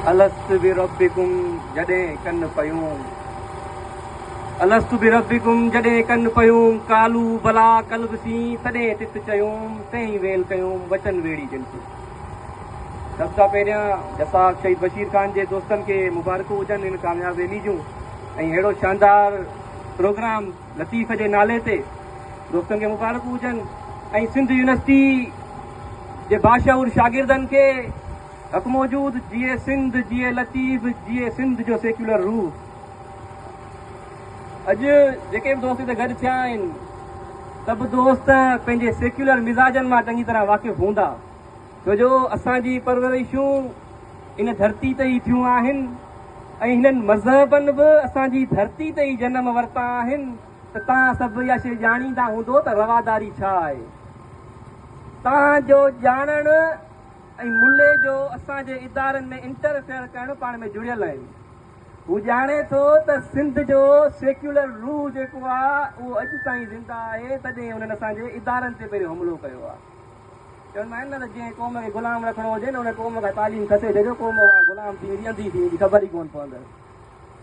الست بربڪم جڏهن ڪن پيوم الست بربڪم جڏهن ڪن پيوم قالو بلا قلب سين تڏهن تت چيوم تنهن ئي ويل ڪيوم وچن ويڙهي جن سين. سڀ کان پهريان جساف شهيد بشير خان جي دوستن کي مبارڪون هجن هن ڪامياب ريلي جون ۽ ههڙو شاندار پروگرام لطيف جي نالي تي دوستن کي مبارڪون هجن ۽ سنڌ يونيورسٽي جي باشعور شاگردن کي حق موجود، جيئي سنڌ، جيئي لطيف، جيئي سنڌ جو سيڪيولر روح. اڄ جيڪي به دوست هتي گڏ ٿيا آهن، سڀ دوست پنهنجي سيڪيولر مزاجن مان چڱي طرح واقف هوندا، ڇو جو اسان جي پرورشون ان ڌرتي تي ئي ٿيون آهن ۽ هنن مذهبن به اسان جي ڌرتي تي ئي جنم ورتا آهن ته توهان سڀ اها شيء ڄاڻيندا هوندو ته رواداري ڇا آهي. توهان جو ڄاڻڻ ۽ ملي جو اسان جي ادارن ۾ انٽرفيئر ڪرڻ پاڻ ۾ جڙيل آهن. هو ڄاڻي ٿو ته سنڌ جو سيڪيولر روح جيڪو آ اهو اڄ تائين زنده آهي تڏهن انهن اسان جي ادارن تي پهريون حملو ڪيو آ. چوندا آهن نه ته جنهن قوم کي غلام رکڻو هجي نه ان قوم کان تعليم کسي ڇڏيو قوم اها غلام ٿي ويندي انڌي ٿي ويندي خبر ئي ڪونه پوندس.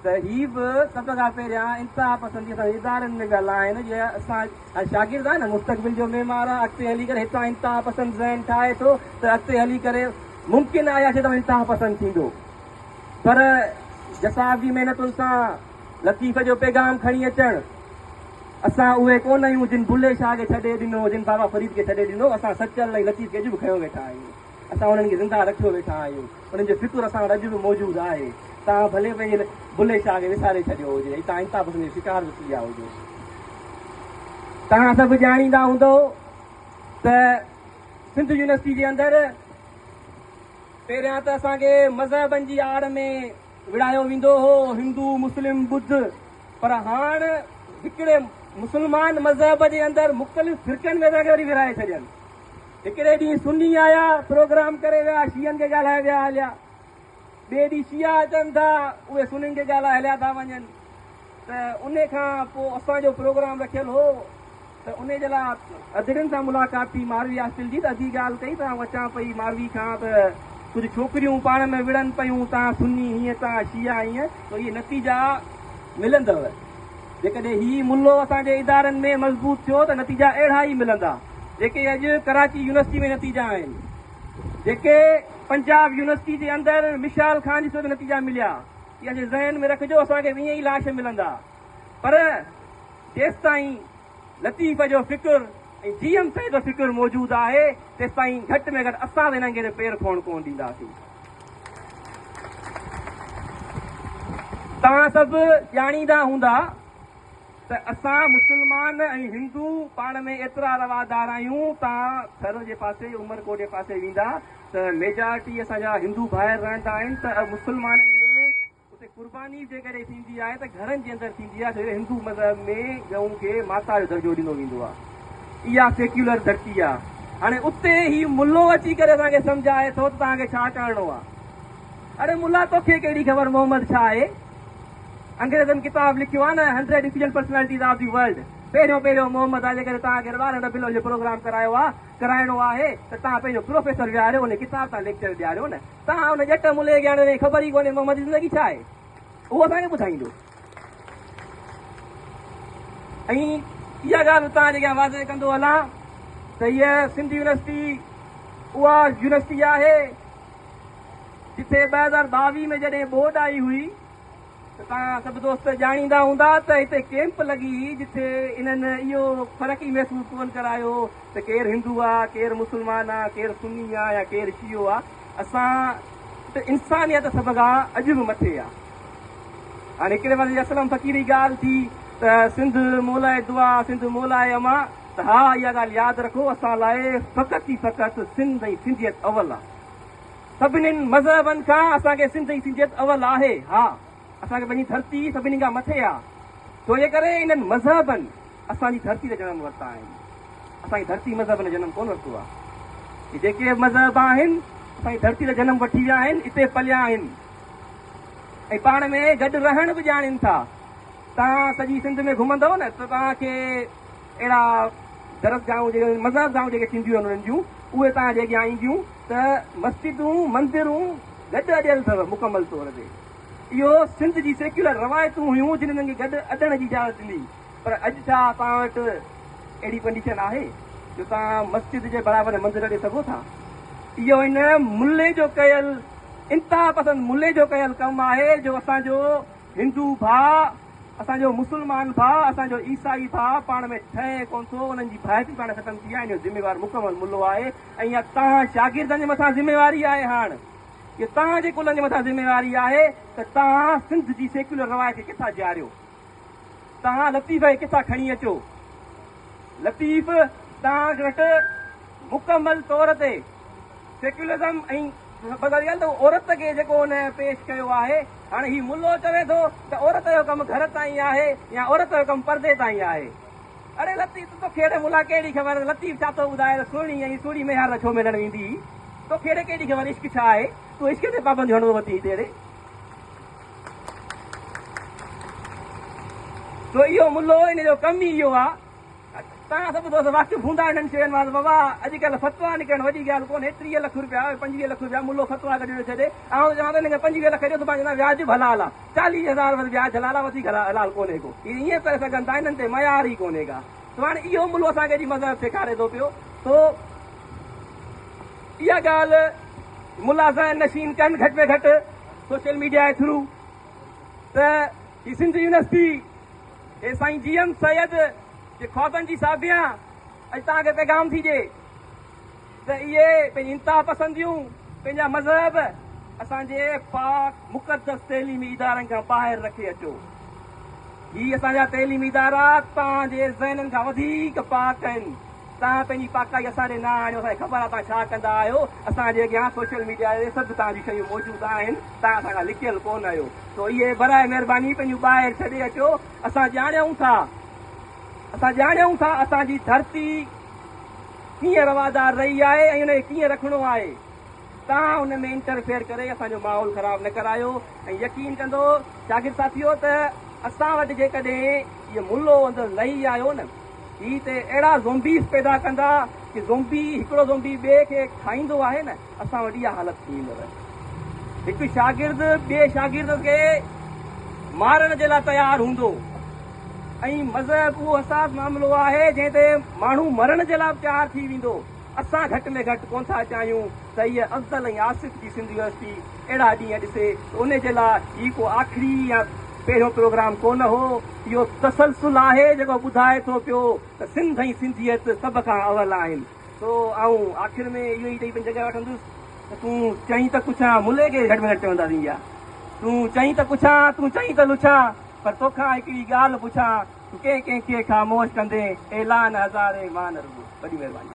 ته هي به سڀ کان پهريان انتها پسندي اسان جي ادارن ۾ پيا لاهن جي اسان جا شاگرد آهن نه مستقبل جو معمار آهي اڳتي هلي ڪري هتان انتها پسند ذهن ٺاهي ٿو ته اڳتي هلي ڪري ممڪن آهي اها شيء انتها پسند ٿيندو پر جساف جي محنتن سان لطيف جو پيغام کڻي اچڻ اسان اهي ڪونه آهيون جن بلي شاهه کي ڇڏي ڏنو جن بابا فريد کي ڇڏي ڏنو اسان سچل ۽ لطيف کي اڄ به کنيو ويٺا آهيون. اسان انهن کي زنده رکيو ويٺا آهيون، انهن جو فڪر اسان وٽ اڄ به موجود آهي. توهان ڀلي پنهنجي بلي شاهه کي وساري ڇڏيو هجي ۽ توهان انتها پسندي جو شڪار به ٿي ويا هجو. توهان سڀ ڄاڻيندا هوندؤ ته سنڌ يونيورسٽي جي اندر پهريان ته اسان کي مذهبن جي آڙ ۾ وڙهايو ويندو هو، هندو، مسلم، ٻڌ، پر هاڻ هڪڙي مسلمان مذهب جي اندر مختلف فرقن ۾ اسان کي وري ورهائي ڇڏين. هڪڙي ڏينهن سني آيا، پروگرام ڪري ويا، شيعن کي ڳالهائي ويا هليا. ٻئي ڏينهن شيعا اچن ٿا، اهي سنين کي ڳالهائي هليا ٿا وڃن. ته انهي کان پوء اسان جو پروگرام رکيل هو ته انهي جي لاء اڌڙين سان ملاقات ٿي ماروي هاسٽل جي ته اڌي ڳالهه ڪئي ته آئون اچان پئي ماروي کان ته ڪجهه ڇوڪريون پاڻ ۾ وڙهن پيون، تان سني هيئن تان شيعا هيئن ته اهي نتيجا ملندؤ. جيڪڏهن هي ملو اسان جي ادارن ۾ مضبوط ٿيو ته نتيجا اهڙا ئي ملندا جيڪي اڄ ڪراچي يونيورسٽي ۾ نتيجا آهن، جيڪي پنجاب يونيورسٽي جي اندر مشال خان جي صورت ۾ نتيجا مليا. اها شيء ذهن ۾ رکجو اسان کي به ائين ئي لاش ملندا پر جيستائين لطيف جو فڪر ۽ جي ايم سيد جو فڪر موجود آهي تيستائين گهٽ ۾ گهٽ اسان ته هنن کي پير کوڻ ڪونه ڏينداسين. توهان سڀ ڄاڻيندا هوندا ته اسان مسلمان ۽ هندو پاڻ ۾ ايترا روادار آهيون، توهان ٿر جي پاسي عمرڪوٽ جي پاسي ويندا ته ميجارٽي اسان جا هندو ڀائر رهندا آهن ته مسلمانن ۾ اتي قرباني جيڪڏهن ٿيندي آهي ته گهرن جي اندر ٿيندي آهي ڇو جو هندو مذهب ۾ ڳئون کي ماتا جو درجو ڏنو ويندو آهي. اها سيڪيولر ڌرتي آهي. هاڻي اتي هي ملو اچي ڪري اسان کي سمجهائي ٿو ته توهان کي ڇا ڪرڻو آهي. اڙي ملا توکي ڪهڙي خبر محمد ڇا آهي؟ انگريزن ڪتاب لکيو آهي نه hundred efficient personalities of the world پهريون پهريون محمد آهي جيڪڏهن توهان کي 12 ربيع الاول جو پروگرام ڪرايو آهي ڪرائڻو آهي ته توهان پنهنجو پروفيسر ويهاريو ان ڪتاب تان ليڪچر ڏياريو نه توهان ان ڄٽ ملئي کي هاڻي خبر ئي ڪونهي محمد جي زندگي ڇا آهي اهو اسان کي ٻڌائيندو. ۽ اها ڳالهه به توهان جي اڳيان واضح ڪندو هلان ته هيء سنڌ يونيورسٽي اها يونيورسٽي آهي جتي 2022 ۾ جڏهن ٻوڏ آئي هئي ته توهان سڀ دوست ڄاڻيندا هوندا ته هتي ڪيمپ لڳي هئي جتي انهن اهو فرق ئي محسوس ڪونه ڪرايو هو ته ڪير هندو آ، ڪير مسلمان آ، ڪير سني آ يا ڪير شيعو آ. اسان ته انسانيت سڀ کان اڄ به مٿي آ. هاڻي هڪڙي پاسي اسلم فقير جي ڳالهه ٿي ته سنڌ مولائي دعا، سنڌ مولائي امان ته ها اها ڳالهه ياد رکو اسان لاء فقط ئي فقط سنڌ ۽ سنڌيت اول آ. سڀنين مذهبن کان اسان کي سنڌ ۽ سنڌيت اول آهي. ها، اسان کي پنهنجي ڌرتي سڀني کان مٿي آ. ڇو جي ڪري انهن مذهبن اسان جي ڌرتي تي جنم ورتا آهن. اسان جي ڌرتي مذهبن جنم ڪونه ورتو آ. هي جيڪي به مذهب آهن، اسان جي ڌرتي تي جنم وٺي ويا آهن، اتي پليا آهن ۽ پاڻ ۾ گڏ رهڻ به ڄاڻين ٿا. توهان سڄي سنڌ ۾ گهمندؤ نه ته توهان کي اهڙا درسگاهون جيڪي مذهب گاهون جيڪي ٿينديون آهن انهن جون اهي توهان جي اڳيان اينديون ته مسجدون، مندرون گڏ اڏيل اٿو مڪمل طور تي. اهو سنڌ جي سيڪيولر روايتون هيون جن انهن کي گڏ اڏڻ جي اجازت ڏني. پر اڄ ڇا توهان وٽ اهڙي ڪنڊيشن آهي جو توهان مسجد جي برابر مندر اڏي سگهو ٿا؟ اهو ان ملي جو ڪيل انتها پسند ملي جو ڪيل ڪم آهي جو اسان جو هندو ڀاء، اسان جو مسلمان ڀاء، اسان جو عيسائي ڀاء پاڻ ۾ ٺهي ڪونه ٿو، انهن جي ڀائپي پاڻ ختم ٿي آهي، ان جو ذميوار مڪمل ملو آهي ۽ اها توهان شاگردن جي مٿان ذميواري آهي هاڻ اها توهان جي ڪلهن جي مٿان ذميواري آهي ته توهان سنڌ جي سيڪيولر روايت کي ڪٿان جياريو؟ توهان لطيف کي ڪٿان کڻي اچو؟ لطيف توهان وٽ مڪمل طور تي سيڪيولرزم ۽ بدل ڳالهه ته عورت کي جيڪو هن پيش ڪيو آهي، هاڻي هي ملو چوي ٿو ته عورت جو ڪم گهر تائين آهي يا عورت جو ڪم پردي تائين آهي. اڙي لطيف توکي اڙي ملا ڪهڙي خبر لطيف ڇا ٿو ٻڌائي ته سهڻي ۽ سوڙهي ميهار سان ڇو ملڻ ويندي هئي؟ توکي اڙي ڪهڙي خبر عشق ڇا آهي؟ تون عشق تي پابنديون هڻندو وتين هتي اڙي. سو اهو ملو ان جو ڪم ئي اهو آ. توهان سڀ دوست واقف هوندا انهن شين مان ته بابا اڄڪلهه فتويٰ نڪرڻ وڏي ڳالهه ڪونهي 30 لک روپيا 25 لک روپيا ملو فتويٰ ڪڍي ٿو ڇڏي. آئون ته چوان ٿو هن کي 25 لک ڏيو ته پنهنجو وياج به حلال آ 40 هزار بس وياج حلال آ وڌيڪ حلال ڪونهي ڪو. هي ائين ڪري سگهن ٿا انهن تي معيار ئي ڪونهي ڪا. سو هاڻي اهو ملو اسان کي اڄ مذهب سيکاري ٿو پيو. سو اها ڳالهه ملا ذهن نشين ڪن گهٽ ۾ گهٽ سوشل ميڊيا جي ٿرو ته هي سنڌ يونيورسٽي هي سائين جي ايم سيد جي خوابن جي ساڀيان اڄ توهان کي پيغام ٿي ڏئي ته اهي پنهنجي انتها پسنديون پنهنجا مذهب اسان جي پاڪ مقدس تعليمي ادارن کان ٻاهر رکي اچو. هي اسان جا تعليمي ادارا توهان جي ذهنن کان وڌيڪ پاڪ آهن. توهان پنهنجي پاڪائي اسان ڏي نه آڻيو، اسان کي خبر آهي توهان ڇا ڪندا آهيو، اسان جي اڳيان سوشل ميڊيا تي سڀ توهان جون شيون موجود آهن، توهان اسان کان لڪيل ڪونه آهيو، سو اهي براء مهرباني پنهنجون ٻاهر ڇڏي اچو، اسان ڄاڻيون ٿا، اسان ڄاڻيون ٿا اسان جي ڌرتي ڪيئن روادار رهي آهي ۽ ان کي ڪيئن رکڻو آهي، توهان ان ۾ انٽرفيئر ڪري اسان جو ماحول خراب نه ڪرايو ۽ يقين ڪندو شاگرد ساٿيو ته اسان وٽ جيڪڏهن اهو ملو اندر لهي آيو نه هي ته اهڙا زومبيز پيدا ڪندا ڪي زومبي هڪڙو زومبي ٻئي کي کائيندو آهي نه اسان وٽ اها حالت ٿي ويندو. هڪ شاگرد ٻئي شاگرد کي مارڻ جي لاء تيار هوندو ۽ مذهب اهو حساس معاملو آهي جنهن تي ماڻهو مرڻ جي لاء به تيار ٿي ويندو. اسان گهٽ ۾ گهٽ ڪونه ٿا چاهيون ته هيء افضل ۽ آصف جي سنڌ يونيورسٽي اهڙا ڏينهن ڏسي ته ان جي لاء هي ڪو آخري يا پهريون پروگرام ڪونه هو، اهو تسلسل آهي جيڪو ٻڌائي ٿو پيو ته سنڌ ۽ سنڌيت سڀ کان اول آهن. سو آئون آخر ۾ اهو ئي چئي پنهنجي جڳهه وٺندس ته تون چئين ته ڪڇان، ملئي کي گهٽ ۾ گهٽ چونداسين اها، تون چئين ته ڪڇان، تون چئين ته لڇان، پر توکان هڪڙي ڳالهه پڇان، تون ڪنهن ڪنهن کي خاموش ڪندين، اعلان هزارين مان نه رڳو. وڏي مهرباني.